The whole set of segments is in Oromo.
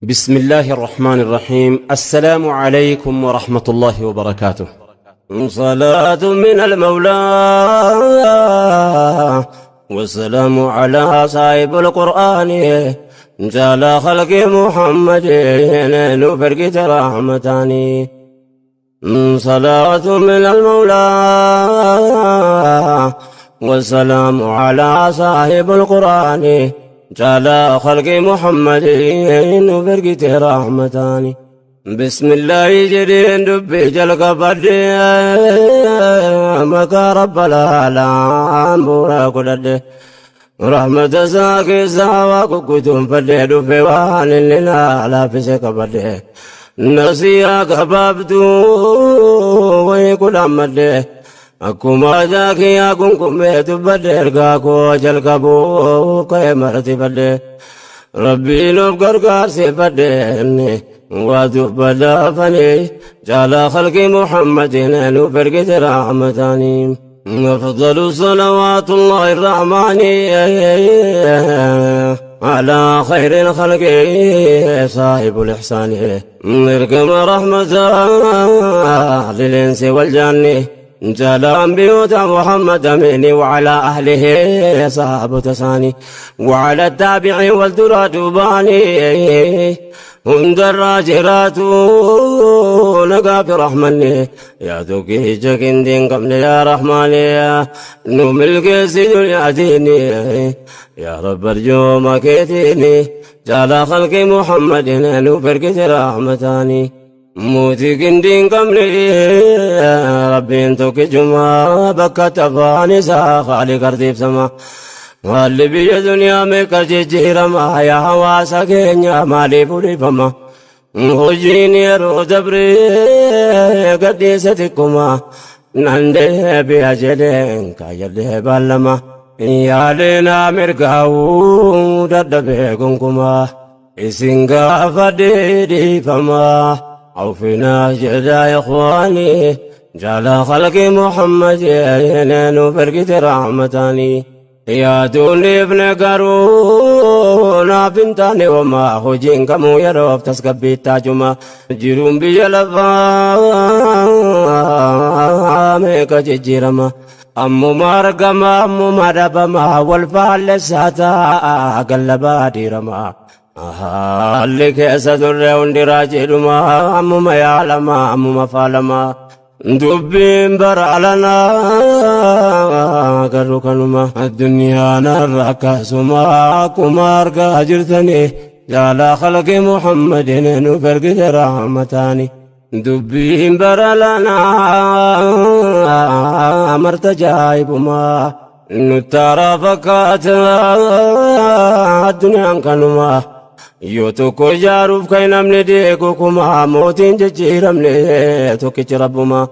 بسم الله الرحمن الرحيم. السلام عليكم ورحمة الله وبركاته. صلاة من المولى والسلام على صاحب القرآن جعل خلق محمد نفرقت رحمتاني. صلاة من المولى والسلام على صاحب القرآن جعل خلق محمد نفرقت رحمتاني. بسم الله جرين دبي جلق بدي مكا رب العالم بورا كدد رحمة ساكي ساواك كتم فدي دفي وان لنا لا في سكبدي نسيا كبابتو ويكل أمدي أكما ذاكي أكون كميت بدي رقاكو جلقبو كيمرتي بدي ربي لو قرقار بدي وادب فني جعل خلق محمد نفرقت رحمتاني. أفضل صلوات الله الرحمن على خير الخلق صاحب الإحسان اركم رحمة للإنس والجن جعل بيوت محمد مني وعلى أهله صاحب تساني وعلى التابع والدرات باني هند الراجرات نقا في رحمني يا دوكي جاكين دين قبل يا رحمن يا نوم القيس دنيا ديني يا رب ارجو ما كيتيني جعل خلق محمد نفرقت رحمتاني. موتي كندين قبلي ربي انتوك جمع بكا تفاني ساخالي قرديب سما واللي بيا دنيا ميكا جيجيرما يا حواسا كينيا مالي فولي فما هجيني رو دبري قديستكما نندي بيا جلين كايلي بالما يا لنا مرقاو ددبي كنكما إسنقا فديدي فما عوفنا جدا يا إخواني جعل خلق محمد نفرقت رحمتاني. يا دوني ابن قارون بنتاني وما خجين كمو يروف تسكبي تاجما جيرون بيجلفا ميكا جيرما أمو مارقما أمو ماربما والفعل ساتا قلبا ديرما اللي كيسا دري وندراجلما أمو ما يعلما أمو ما فالما دبين برعلنا قرقنما الدنيا نرك سما كمار قاجرتني جعل خلق محمد نفرق رحمتاني. دبين برعلنا مرتجايبما نترى فكات الدنيا كنما يوتوكو جاروف كي نمني ديكوكما موتين ججيرمني توكي ربما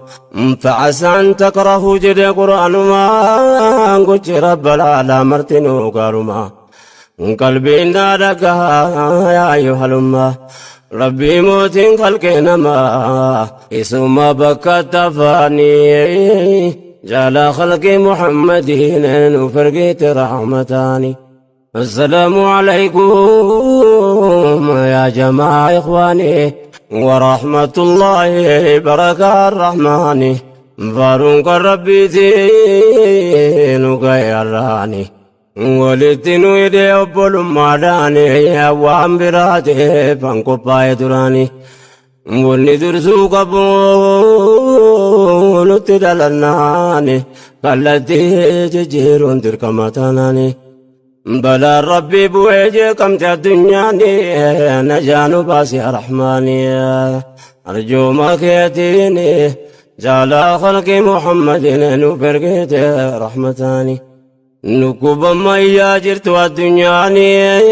فعسى أن تكرهوا جدي قرآنما قلت رب العالى مرتنو قارما قلبي نادك يا أيها الأمة ربي موتين خلقنا ما اسم بكى تفاني جعل خلق محمد وفرقت رحمتاني. السلام عليكم يا جماعة إخواني ورحمة الله بركة الرحمن فارونك ربي تينك يا راني ولدتنو يدي أبول ماداني وام براتي فانكو باي دراني ولدرسو قبول تدلناني قلتي ججيرون تركمتاناني بلا ربي بوجه كم الدنيا نجان باسي رحماني أرجو ما كيتيني جعل خلق محمد نفرقت رحمتاني. نكوب ما ياجرت الدنيا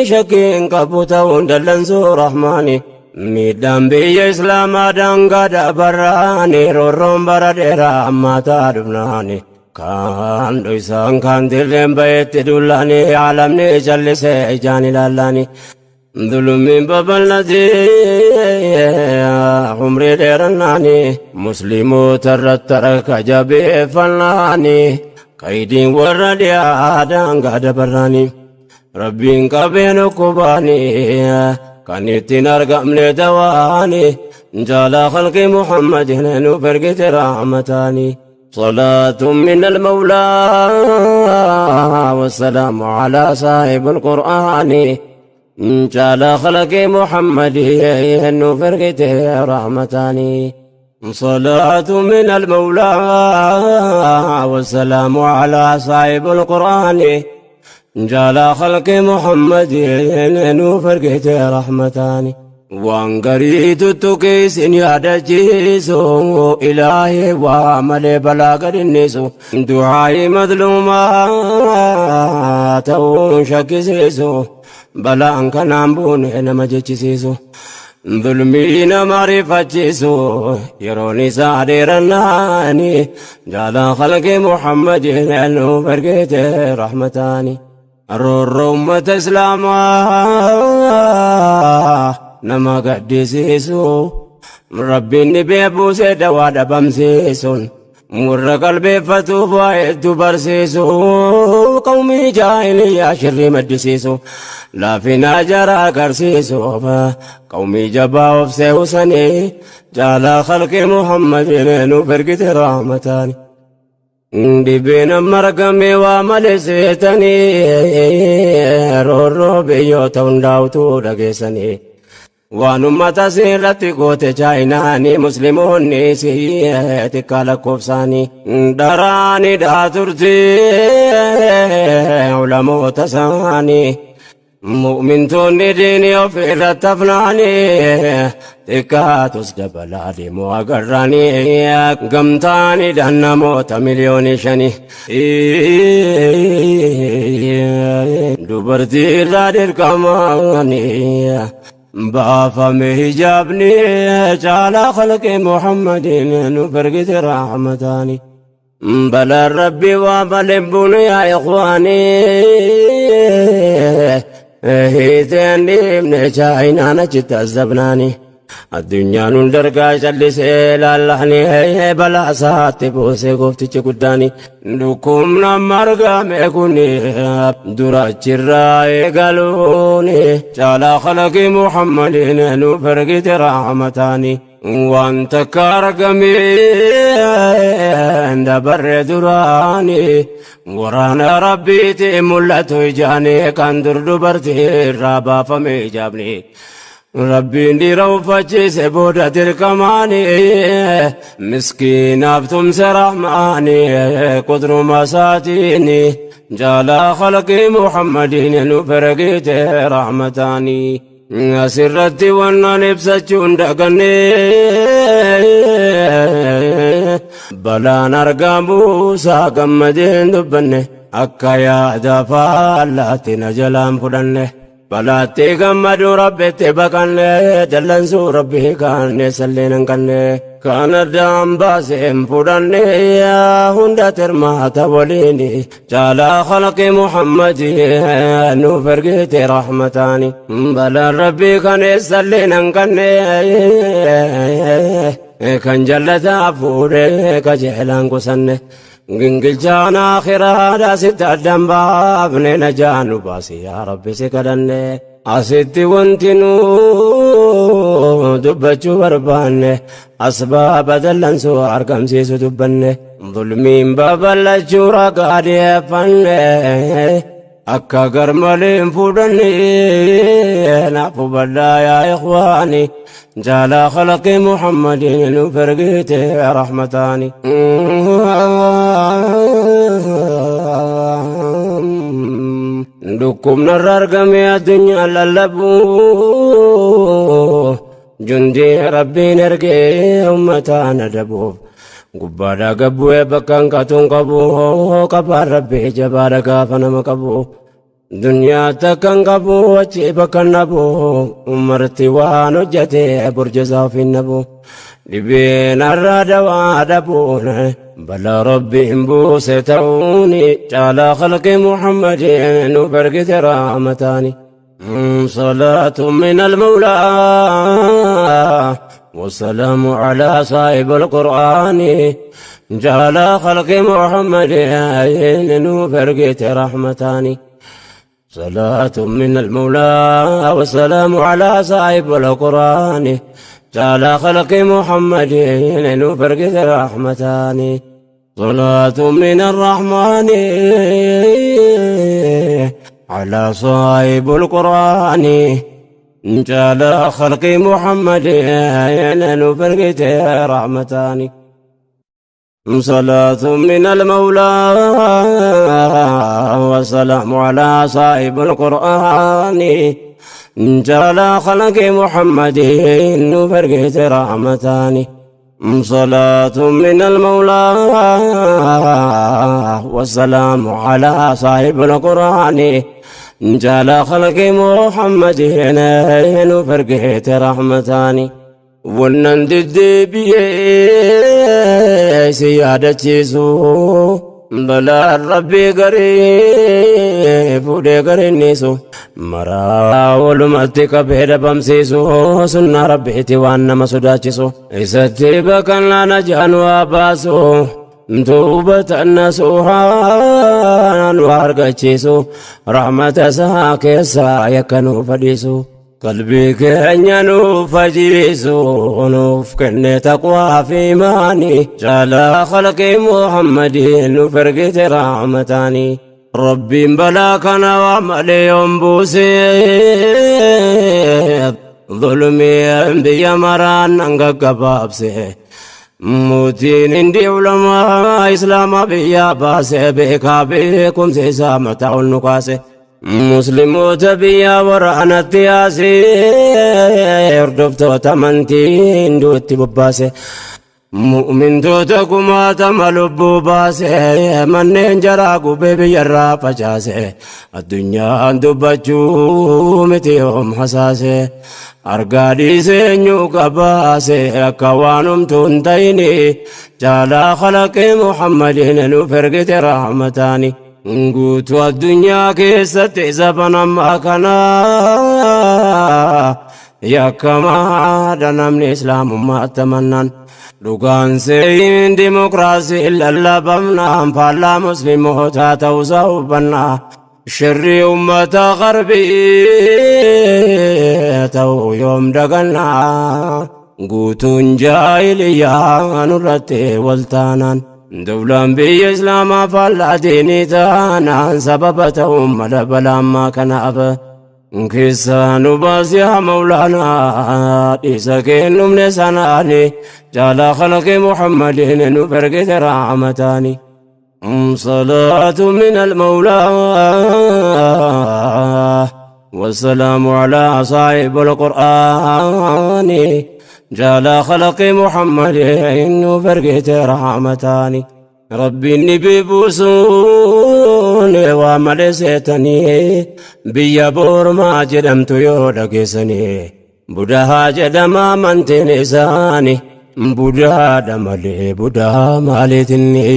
شكين كبوتا وندلنسو رحماني ميدان بي إسلام دانغا براني رورم برادera ما تاربناني كان دويسان كان دلين بيت دولاني عالمني جلسي جاني لالاني ظلمين ببلدي عمري ديرناني مسلمو ترترك جبي فلاني قيدين وردي آدان قاد براني ربين قبين كوباني Kan ittiin argamne dawaani jaalaa khalqi Muhammadin nuuf ergite rahmataani. صلاة من المولى والسلام على صاحب القرآن جعل خلق محمد نفرقته رحمتاني. صلاة من المولى والسلام على صاحب القرآن جعل خلق محمد نفرقته رحمتاني. Waan gariitu tuqiisin yaadachiisu ilaahee waa malee balaa gadinnisu du'aayi madluumaa ta'uun shakkisiisu balaan kanaan buune nama jechisiisu dhulmii nama rifachiisu yeroon isaa dheerannaani jaalaa khalqi Muhammadin nuuf ergite rahmataani. Roorroo ummata Islaamaa nama gaddisiisu Rabbiin dhibee buusee dawaa dhabamsiisuun warra qalbeeffatuuf waa hedduu barsiisu qawmii jaahiliyyaa shirrii maddisiisu laafina jara agarsiisuuf qawmii jabaa of seewsanii jaalaa khalqi Muhammadin nuuf ergite rahmataani. Dhibeen amma argame waa malee seetanii roorroo biyyoota hundaa'utu dhageessanii. Waan ummata irratti goote chaayinaanii musliimoonni xiqqaa lakkoofsaanii daraani dhaa turte ulamoota isaanii mu'mintoonni diinii of irratti hafnaanii xiqqaatus dabalaa deemuu agarraanii gamtaanii dhaan namoota 5 miliyoonii dubartii irraa dirqamaanii baafame hijaabni caalaa khalqi Muhammadin nuuf ergite rahmataani. Balaan Rabbi waa malee buune yaa ikhwaanii hiiteen dhiibne chaayinaan achitti azabnaani. Addunyaan hundargaa callisee laallahni balaa isaatti buusee gooftichi guddaani. Dhukkubna margame kuni dura achirraa eegaluuni caalaa khalaqi Muhammadin nuuf ergite rahmataani. Waan takka argameen dabarre duraani waraana Rabbiiti mul'atu ijaani kan dur dubartii irraa baafame ijaabni. Rabbiin dhiira uffachiise booda dirqamaani miskiinaaf tumse rahmaani qudruma isaatiini jaalaa khalqii Muhammadiin nuuf ergite rahmataani. Asirratti wannan ibsachuun daganne balaan argamuusaa gammadeen dubbanne akka yaada faallaatti na jalaan fudhanne. Balaatti gammadu Rabbitti baqanne jallansuu Rabbii kaanne salleen hin qabne kan addaan baaseen fudhanne hunda tirmaata waliin caalaa khalqi Muhammadi nuuf ergite rahmataani. Balaan Rabbii kan salleen hin qabne kan jallataa fuudhee qajeelaan qusanne. Gingilchaan akhiraadha sitti addan baafne najaa nu baasi yaa Rabbi si kadhanne. Asitti wanti nu dubbachuu barbaanne asbaaba dallansuu argamsiisu dubbanne. Zulmiin babal'achuu ragaa dhiyeeffanne akka garmalee hin fudhanne naaf hubadhaa yaa ikhwaani jaalaa khalaqi Muhammadin nuuf ergite rahmataani. Dhukkubna irra argame addunyaa lallabu jundii Rabbiin ergee ummataan adabuuf gubbaadhaa gabbu'ee bakka hanqatuun qabu qabaan Rabbii jabaadha gaafa nama qabu. Duniyaa takka hin qabu achi bakka hin dhabu umarti waan hojjete burjasaa ofiin dhabu. Dhibeen har'a dawaa dhabuun balaa Rabbiin buuse ta'uun caalaa khalqi Muhammadin nuuf ergite rahmataani. صلاة من المولى والسلام على صاحب القرآن جعل خلق محمد نوف رحمتاني. صلاة من المولى والسلام على صاحب القرآن تعالى خلق محمد نفرق رحمتان. صلاة من الرحمن على صاحب القرآن تعالى خلق محمد نفرق رحمتان. صلاة من المولى والسلام على صاحب القرآن جعل خلق محمد نفرقت رحمتان. صلاة من المولى والسلام على صاحب القرآن جعل خلق محمد نفرقت رحمتان. ونندد سيادة بلا ربي قريب ودي مرا ولمتك بيد بمسيسو سنة ربي توانا مسوداتشسو إستيبك لا نجان واباسو توبة النسوحان وارقاتشسو رحمة ساكسا يكنو فديسو قلبي كأنيانو فجيسو نوف كن تقوى في ماني جعل خلق محمد نفرقت رحمتاني. ربي بلاكنا وعملي بوسي ظلمي بيا مران انقبابسي موتين اندي علماء اسلام بيا باسي بكا بكم سيسا متاع النقاسي مسلموت بيا ورانا التياسي اردفتو تمنتين دوتي بباسي مؤمن توتكما تملبو باسي منين جراكو بيبي يرا فجاسي الدنيا اندو متيهم حساسي أرقادي سنيو كباسي أكوانم تنتيني جالا خلق محمد نفرقت رحمتاني. قوت الدنيا كيست زبنا ما كنا يا كما دنا من إسلام ما تمنن لقان سين ديمقراسي إلا لبمنا فلا مسلم تاتوزوبنا شر أمة غربي تو يوم دقنا قوت جاهلية نرتي والتانان دولان بي إسلام فلا ديني تانا سببتهم لبلا ما كان أب كيسان باس يا مولانا إسكين من سناني جعل خلق محمد نفرقت رحمتاني. صلاة من المولى والسلام على صاحب القرآن جعل خلق محمد نفرقت رحمتاني. ربي النبي بوسون وعمل سيتني بيا بورما جدمت يودكسني بدها جدما منتني ساني بودا دمالي بودا مالتني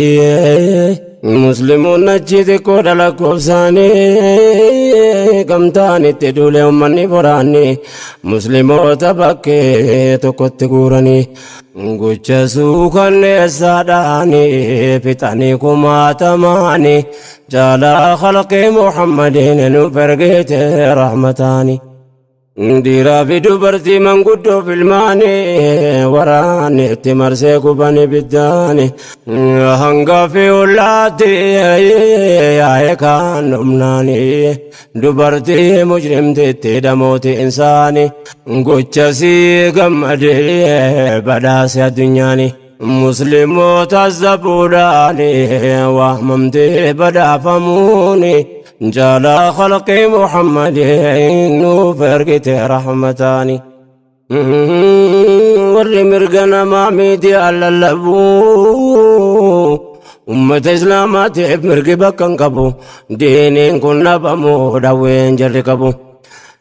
مسلمون نجد كودلا كوبساني كمتاني تدولي أمني براني مسلمو تبكي تكت قراني قجسو كان ساداني فتاني كما تماني جالا خلق محمد نفرقت رحمتاني. Dhiiraa fi dubartii manguddoo filmaanii waraanni itti marsee gubanii biddaani hanga fi ollaatti yaa'ee kaan dhumnaanii dubartii mujrimtitti dhamooti insaani gochasii gammadee badhaase addunyaani musliimoota zabuudhaani waamamtee badhaafamuuni جالا خلق محمد نفرقت رحمتاني. ور مرقنا ما ميدي على اللبو أمة إسلامات مرقي بكن قبو دينين كنا بمو دوين جرقبو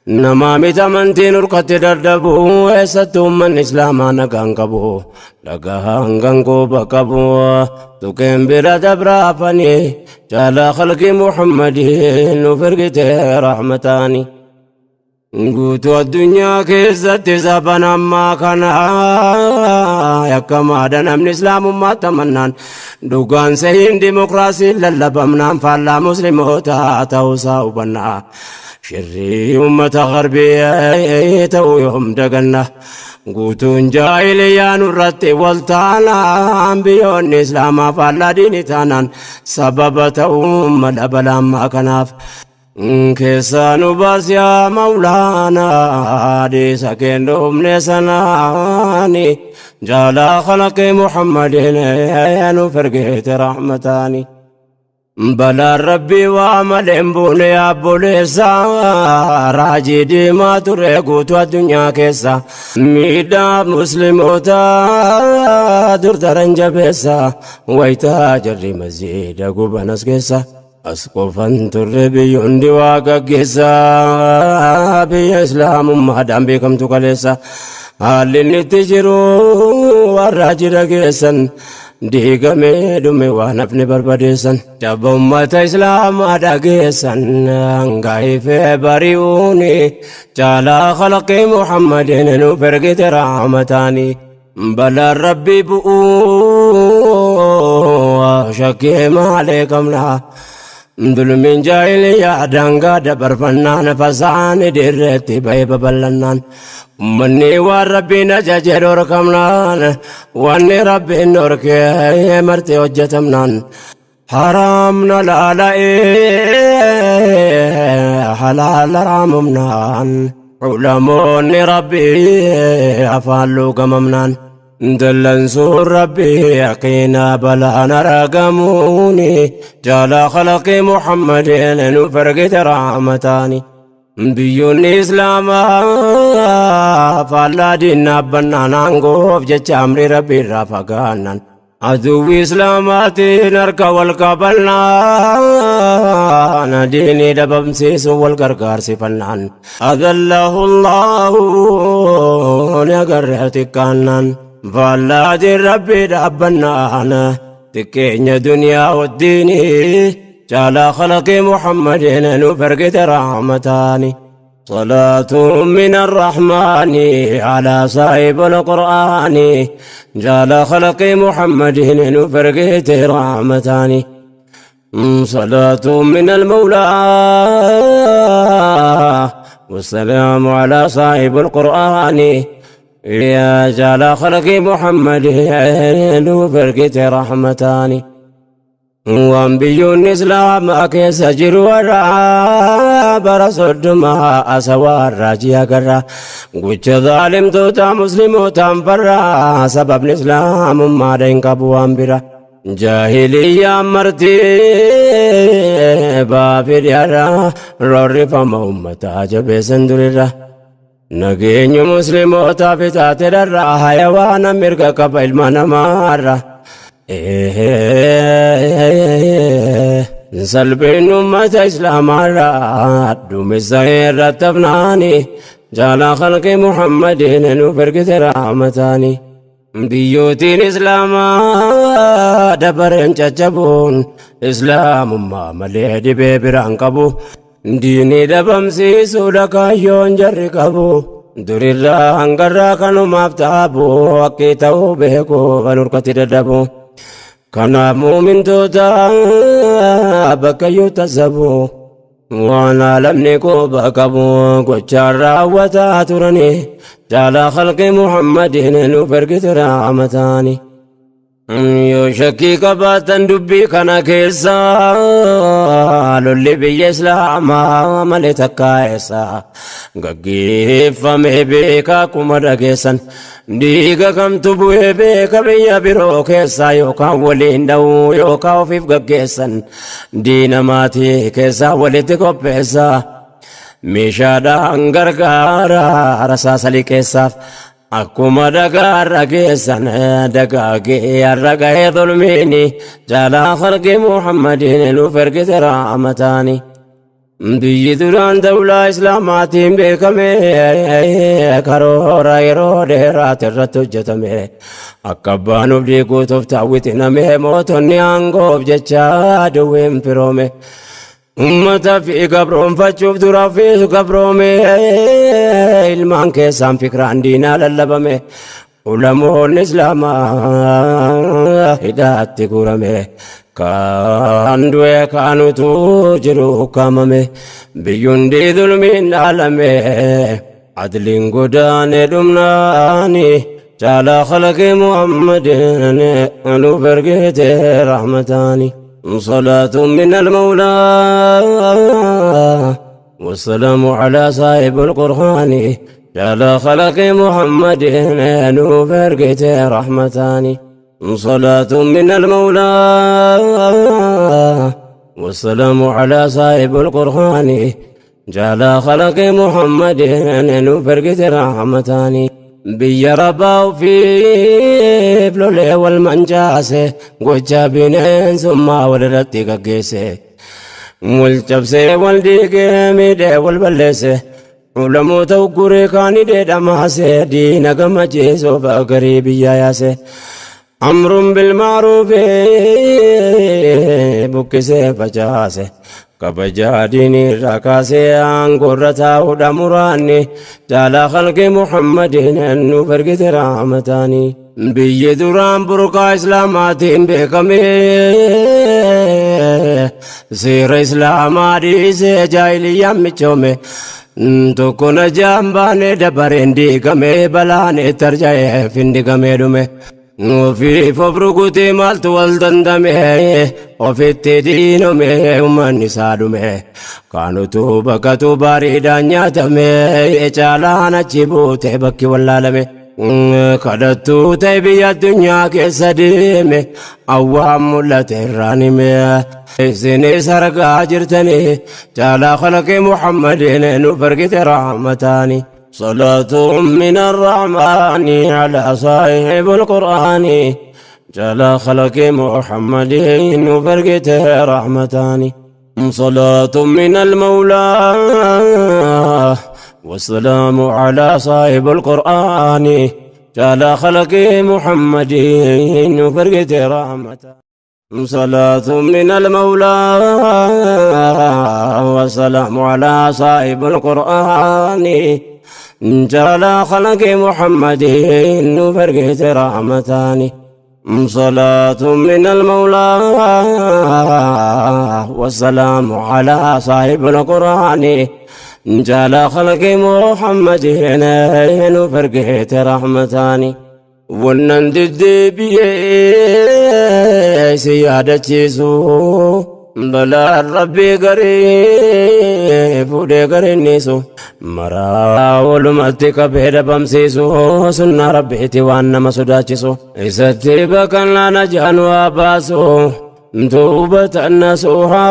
نما ميتامنتين رقت دردبو إستو من إسلاما نقان قبو لقاهان قنقو بقبو تكين برا دبرافني جعل خلق محمد نفرقت رحمتاني. Guutuu addunyaa keessatti saban ammaa kana yakkamaadha namni islaamummaa tamannaan dhugaan sehiin dimokiraasiin lallabamnaan faallaa musliimoota ta'uusaa hubannaa shirrii uummata garbii ta'uu yoom daganna guutuun jaahiliyaa nurratti wal taanaan biyyoonni islaamaa faallaa diinii taanaan sababa ta'uu mala balaa kanaaf. Keessaa nu baas yaa Mawlaanaa dhiisa kennuufne sanaani jaalaa khalaqee Muhammadin nu fergeete rahmataani. Balaan rabbii waa malee hin buune obboleessa raajii diimaa ture guutuu addunyaa keessa miidhaa musliimoota dur daran jabeessa wayitaa jarri masjiida gubanas keessa. As qofan turre biyyoonni waa gaggeessa biyya islaamummaadhaan beekamtu kaleessa haalli inni itti jiru warra jira geessan diigamee dhume waan hafne barbadeessan jabba ummata islaamaa dhageessan hangaifee bari'uuni caalaa khalaqii Muhammadin nuuf ergite rahmataanii. Balaan rabbii bu'uu shakkii maalee qabna. Dulmiin jaahiliyaa daangaa dabarfannaan fasaani dirreetti ba'ee babal'annaan ummanni waan rabbiin ajaje dhorkamnaan wanni rabbiin dhorkee marti hojjetamnaan haraamna laala'ee halaala raamumnaan ulamoonni rabbii afaan luugamamnaan dallansuun rabbii yaqiinaa balaan argamuuni jaalaa khalaqii Muhammadin nu fergite rahmataani. Biyyoonni islaamaa faallaa diinaa bannaan aangoof jecha amri rabbii irraa fagaannan aduwwi islaamaatiin harka wal qabannaan diinii dhabamsiisuun wal gargaarsifannaan adallahu Allahu ni agarree xiqqaannaan faallaa diin rabbii dhaabbannaan xiqqeenya duniyaa wajjiinii jaalaa khalaqii Muhammadin nu fergite rahmataani. صلاة من الرحمن على صاحب القرآن جال خلق محمد نفرقت رحمتان صلاة من المولى والسلام على صاحب القرآن يا جال خلق محمد نفرقت رحمتان. Waan biyyoonni islaamaa keessa jiru warra bara 30 asawaa raajii agarra gocha zaalimtoota muslimootaan farra sababni islaamummaadha hin qabu waan bira jaahiliyyaan marti baafidhiyaarra roorrifama ummataa jabeessan durirra nageenyu muslimootaaf itaate dharra hayawaana mirga qaba ilma namaarra. Salphin ummata islaamaarraa duumessa irratti hafnaani jaalaa khalqii Muhammadin nuuf ergite rahmataani. Biyyootiin islaamaa dabareen caccabuun islaamummaa malee dhibee biraan qabu. Diinii dhabamsiisuudha kaayyoon jarri qabu. Durirraa hangarraa kanumaaf taabu akki ta'uu beeku kan hurkatti dadhabu. Kanaaf muumintoota bakka iyyuu tasabu waan alamni quba qabu gochaan raawwataa turani jaalaa khalqii Muhammadin nuuf ergite rahmataani. Yoo shakkii qabaatan dubbii kana keessa lolli biyya islaamaa malee takkaa eessa gaggeeffame beeka akkuma dhageessan dhiiga kamtu bu'ee beeka biyya biroo keessa yookaan waliin dha'uu yookaan ofiif gaggeessan diina maatii keessaa walitti qopheessa meeshaadhaan gargaara rasaasa liqeessaaf. Akkuma dhagaarra geessan dagaagee har'a gahee zulmiini jaalaa khalqii Muhammadin nuuf ergite rahmataani. Biyyi duraan dawlaa islaamaatiin beekame karoora yeroo dheeraati irratti hojjetame akka abbaan of diiguutuuf taawwitiname mootonni aangoof jecha duwween firoome. Ummata fi gabroonfachuuf dura fi gabroome ilmaan keessaan fikraan diinaa lallabame ulamoonni islaamaa hidhaatti guurame kaan du'e kaanutu jiru ukkaamame biyyundi zulmiin dhaalame adliin godaane dhumnaani caalaa khalaqee Muhammadin nuuf ergite rahmataani. صلاة من المولى والسلام على صاحب القرآن جعل خلق محمد نوفرقت رحمتان. صلاة من المولى والسلام على صاحب القرآن جعل خلق محمد نوفرقت رحمتان. Biyya rabbaa ofiif lolee wal mancaase gocha bineensummaa walirratti gaggeesse wal cabsee wal diigee miidhee wal balleesse ulamoota ugguree kaanii dheedhamaase diina gammachiisuuf garii biyya yaase amruun bilmaaruufi buqqisee facaase kabajaa diinii irraa kaasee aangoorra taa'uudha muraanni caalaa khalqi Muhammadin nuuf ergite rahmataani. Biyyi duraan burqaa islaamaatiin beekame seera islaamaa dhiisee jaahiliyyaan michoome tokko najaan baane dabareen diigame balaan itti arja'ee findigamee dhume. Ofiif of rukutee maaltu wal dandame ofitti diinome uummanni isaa dhume kaanutu bakkatu bareedaan nyaatame caalaan achi buute bakki wallaalame kadhattuu ta'e biyya addunyaa keessa deeme awwaan mul'ate irraan hime isinis argaa jirtanii caalaa khalaqee Muhammadin nuuf ergite rahmataani. صلاة من الرحمن على صاحب القرآن جل خلق محمد وفرقته رحمتان. صلاة من المولى والسلام على صاحب القرآن جل خلق محمد وفرقته رحمتان. صلاة من المولى والسلام على صاحب القرآن جل خلق محمد وفرقت رحمتان. صلاة من المولى والسلام على صاحب القرآن جل خلق محمد وفرقت رحمتان. ونن ددبيه سيادة بلا ربي قريب fuudhee gareennisu maraa walumatti qabee dhabamsiisu sunnaa rabbiiti waan nama sodaachisu isatti baqannaa najaan waa baasu توبة نصوحا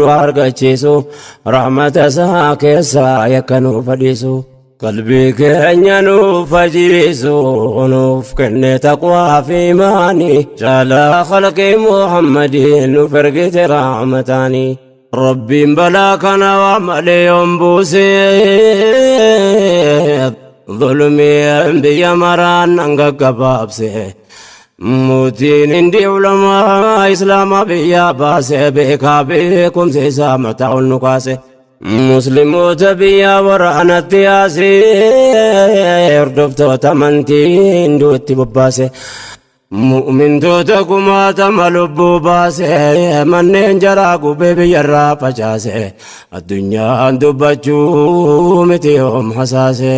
وارغچيسو رحمة isaa keessa yakkanuu fadhiisu qalbii keenya nuuf fajiisu nuuf kenne taqwaa fi imaani caalaa khalqii Muhammadin nuuf ergite rahmataani. Rabbiin balaa kana waa malee yoon buuse zulmiin biyya maraan nan gaggabaabse mootiin hindi ulamaa islaamaa biyya baase beekaa beekumsa isaa mataa ol nu kaase musliimoota biyya waraanatti yaase hordoftoota amantii hinduutti bobbaase mu'mintoota kumaatama lubbuu baase manneen jaraa gubee biyyarraa facaase addunyaan dubbachuu miti yoom hasaase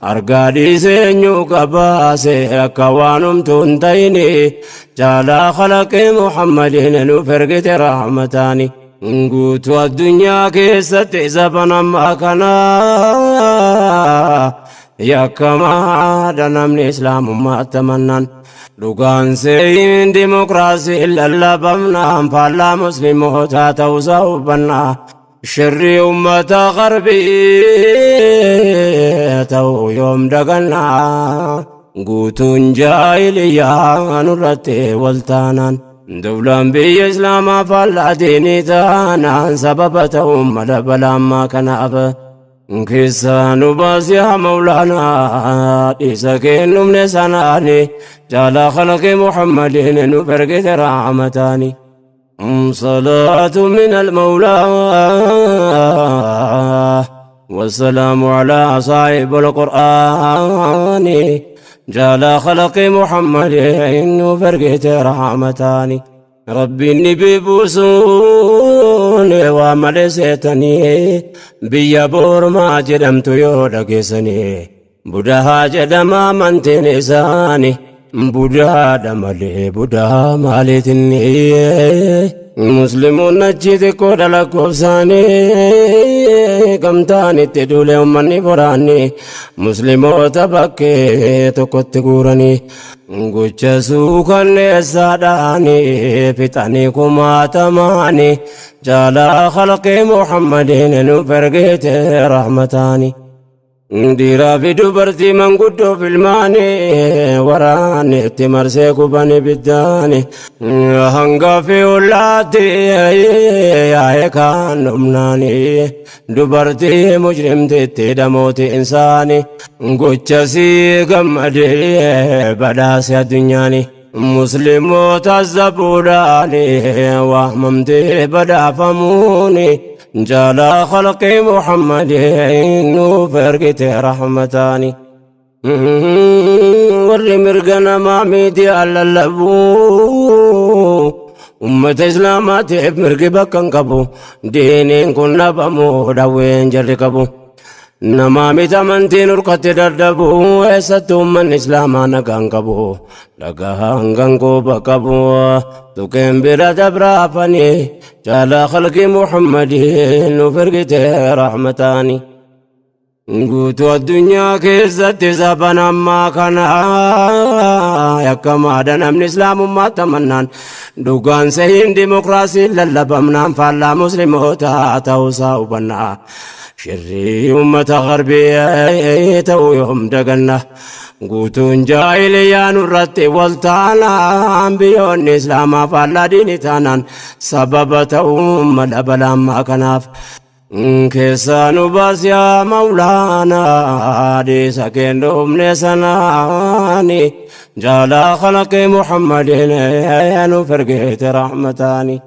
argaa dhiisee eenyu qabaase akka waan humtuu hin ta'ini caalaa khalaqee Muhammadin nuuf ergite rahmataani. Guutuu addunyaa keessatti zaban ammaa kanaa yakkamaadha namni islaamummaa tamannaan dhugaan seeyin dimokiraasii lallabamnaan faallaa muslimootaa ta'uusaa hubannaa shirrii ummata qarbii ta'uu yoom dagannaa guutuun jaahiliyyaa nurratti waltaanaan dawlaan biyya islaamaa faallaa diinii taanaan sababa ta'uun mala balaammaa kanaaf keessaa nu baasi yaa Mawlaanaa dhiisa kennumne sanaani caalaa khalqii Muhammadin nuuf ergite rahmataani. صلاة من المولى والسلام على صاحب القرآن جال خلق محمد وفرقت رحمتاني ربي النبي بوسون وملستني بيا بور ما جدمت يودكسني بدها جدما من تنساني بودا دمالي بودا مالتني مسلمون نجد كودلا كوبساني قمتاني تدولي أمني براني مسلمو تبكي تكت قراني قوچ سوكن ساداني فتاني كما تماني جالا خلق محمد نفرقت رحمتاني Dhiiraa fi dubartii manguddoo filmaanii waraanni itti marsee kubani biddaani hanga fi ollaatti yaa'ee kaan dhumnaani dubartii mujrimtitti dhamooti insaani gochasii gammadee badhaase addunyaani musliimoota zabuudhaani waamamtee badhaafamuuni جال خلق محمد فرقت رحمتاني ور مرقنا ما ميدي على اللبو أمة إسلامات مرق بكن قبو دينين كنا بمو دوين جرقبو نما ميتا رقت دردبو إساتو من إسلاما نغان قبو لغان غنقو بقبو تكين برا دبرافني جال خلق محمد فرقت رحمتاني قوتو الدنيا كيزت زبنا ما كان يكما دنا من إسلام ما تمنان دوغان سهين ديمقراسي للبمنان فالا مسلموتا توسا وبنا شري أمة غربية تويهم دقنا قوتون جاهلية نرتي والتانا بيون إسلام فالا ديني تانان سبب توم لبلا ما كناف كيسانو باس يا مولانا دي سكين دوم نسناني جالا خلق محمد فرقت رحمتاني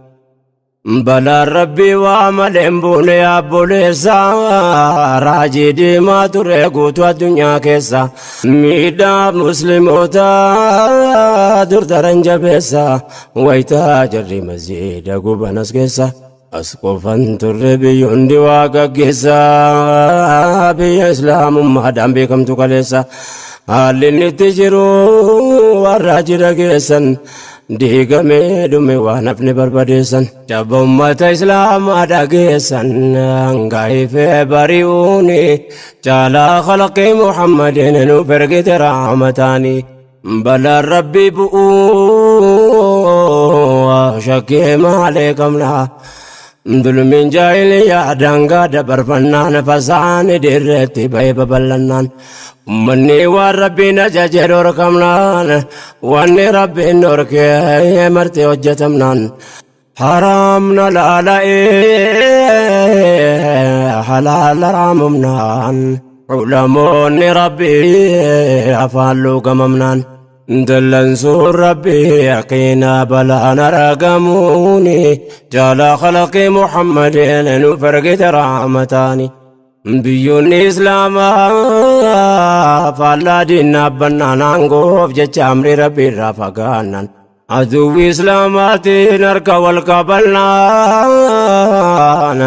بلا ربي وعمل بوني أبوليسا راجي دي ما تريقوت الدنيا كيسا ميدا مسلموتا دردرن جبسا ويتاجر مزيد قبنس كيسا أسقفن تربي يندي واقا بي إسلام ما دام بكم تقليسا هالي تجرو والراجل كيسا ديغمي دمي وانفني بربديسن جاب أمة إسلام أدقيسن غايف بريوني جالا خلق محمد نفرقت رحمتاني بلا ربي بؤو شكي ما عليكم لا ظلم جاهلية دنگا دبر فنان فسان درتي بيب بلنان مني وربي نجاجر ركمنان واني ربي نورك مرتي وجتمنان حرامنا لا لا حلال راممنان علموني ربي أفعلوا كممنان دلنسور ربي يقينا بلا رقموني جال خلق محمد نفرقت رحمتاني بيون إسلام فلا دينا بنانا نغوف جچ أمري ربي رفقانا عدو إسلاماتي نركا والقبلنا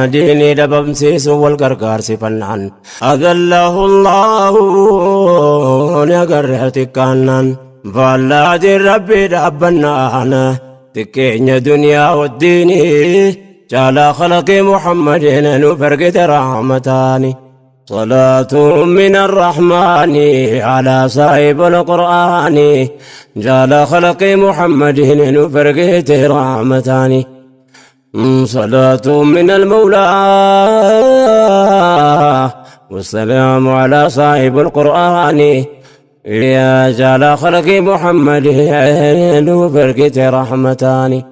ديني دبمسيس والقرقار سفنان أذله الله نقرتك كانان فلا دين ربي دبنانا تكين دنيا والدين جال خلق محمد نفرقت رحمتاني صلاة من الرحمن على صاحب القرآن جال خلق محمد نفرقت رحمتاني صلاة من المولى والسلام على صاحب القرآن يا جال خلق محمد نفرقت رحمتاني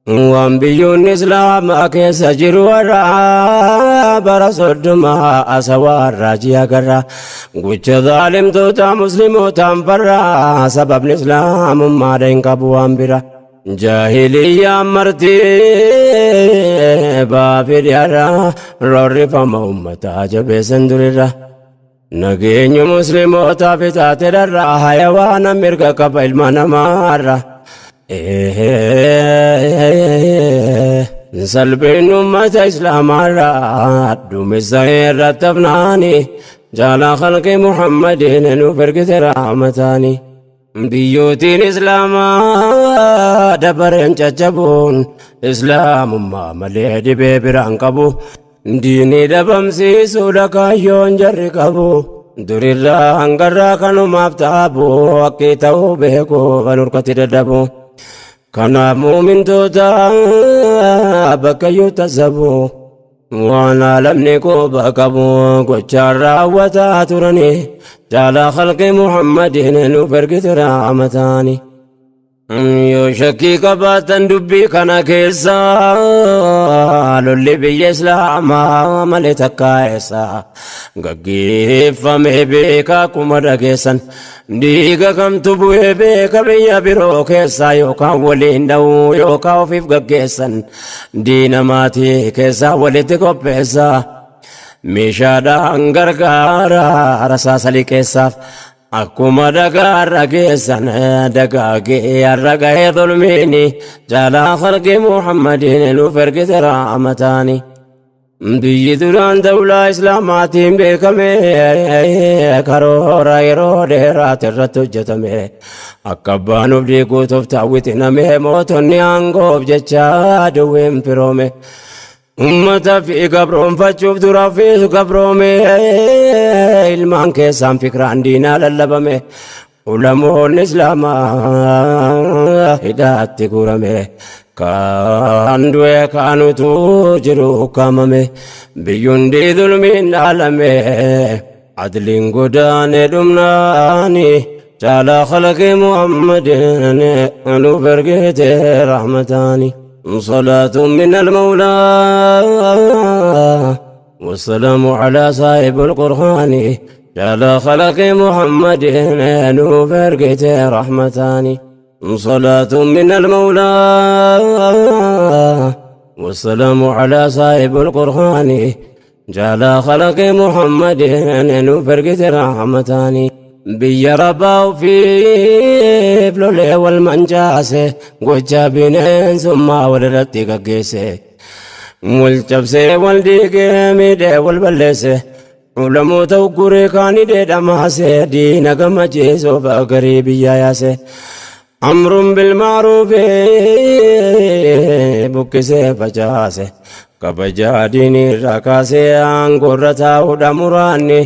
وانبيون إسلام كيس جرورا برسود ما أسوار راجيا كرا قوش ظالم توتا مسلم تنفرا سبب الإسلام ما دين قبوان برا Jaahiliyyaa marti baafidhiyaarra roorrifama ummataa jabeessan durirra. Nageenyu muslimootaaf taate dharra hayawaana mirga qaba ilma namaarra. Salphin ummata islaamaarra dumisa irratti hafnaani jaalaa khalqi Muhammadiin nuuf ergite rahmataani. Biyyootiin islaamaa dabareen caccabuun islaamummaa malee dhibee biraan qabu. Diinii dhabamsiisuudha kaayyoon jarri qabu. Durirraa hangarraa kanumaaf taabu akki ta'uu beeku kan hurkatti dadhabu. Kanaaf muumintoota bakkayyuu tasabu. Waan alamni quba qabu gochaan raawwataa turani. Jaalaa khalqi Muhammadiin nuuf ergite rahmataani. Yoo shakkii qabaatan dubbii kana keessa lolli biyya islaamaa malee takkaa eessa gaggeeffame beeka akkuma dhageessan dhiiga kamtu bu'ee beeka biyya biroo keessa yookaan waliin dha'uu yookaan ofiif gaggeessan diina maatii keessaa walitti qopheessa meeshaadhaan gargaara rasaasa liqeessaaf. Akkuma dhagaarra geessan dagaagee har'a gahee zulmiini jaalaa khalqi Muhammadiin nuuf ergite rahmataani. Biyyi duraan dawlaa islaamaatiin beekame karoora yeroo dheeraati irratti hojjetame akka abbaan of diiguutuuf taawwitiname mootonni aangoof jecha duwween firoome. Ummata fi gabroonfachuuf dura fi gabroome ilmaan keessaan fikraan diinaa lallabame ulamoonni islaamaa hidhaatti guurame kaan du'e kaan utuu jiru ukkaamame biyyundi zulmiin dhaalame adliin godaane dhumnaani jaalaa khalqi Muhammadin nuuf ergite rahmataani. صلاة من المولى والسلام على صاحب القرآن جعل خلق محمد نوفرقت رحمتان. صلاة من المولى والسلام على صاحب القرآن جعل خلق محمد نوفرقت رحمتان. Biyya rabbaa ofiif lolee wal mancaase gocha bineensummaa walirratti gaggeesse wal cabsee wal diigee miidhee wal balleesse ulamoota ugguree kaanii dheedhamaase diina gammachiisuuf garii biyyaa yaase amruun bilmaaruufi buqqisee facaase kabajaa diinii irraa kaasee aangoorra taa'uudha muraanni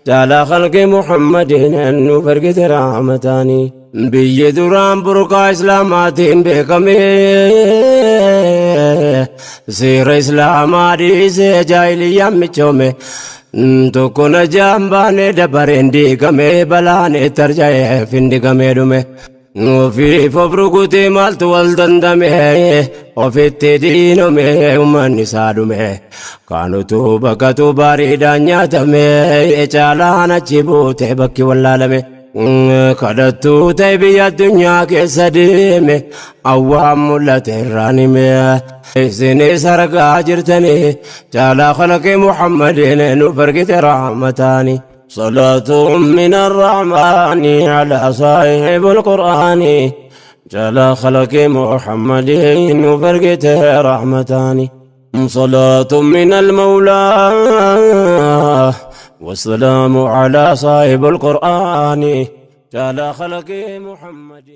jaalaa khalqi Muhammadiin nuuf ergite rahmataani. Biyyi duraan burqaa islaamaatiin beekame seera islaamaa dhiisee jaahiliyyaan michoome tokko najaan baane dabareen diigame balaan itti arja'ee findigamee dhume. Ofiif of rukutee maaltu wal dandame ofitti diinome uummanni isaa dhume kaanutu bakkatu bareedaan nyaatame caalaan achi buute bakki wallaalame kadhattuu ta'e biyya addunyaa keessa deeme awwaan mul'ate irraan hime isinis argaa jirtanii jaalaa khalqi Muhammadiin nuuf ergite rahmataani. صلاة من الرحمن على صاحب القرآن جل خلق محمد وفرقته رحمتان. صلاة من المولى والسلام على صاحب القرآن جل خلق محمد.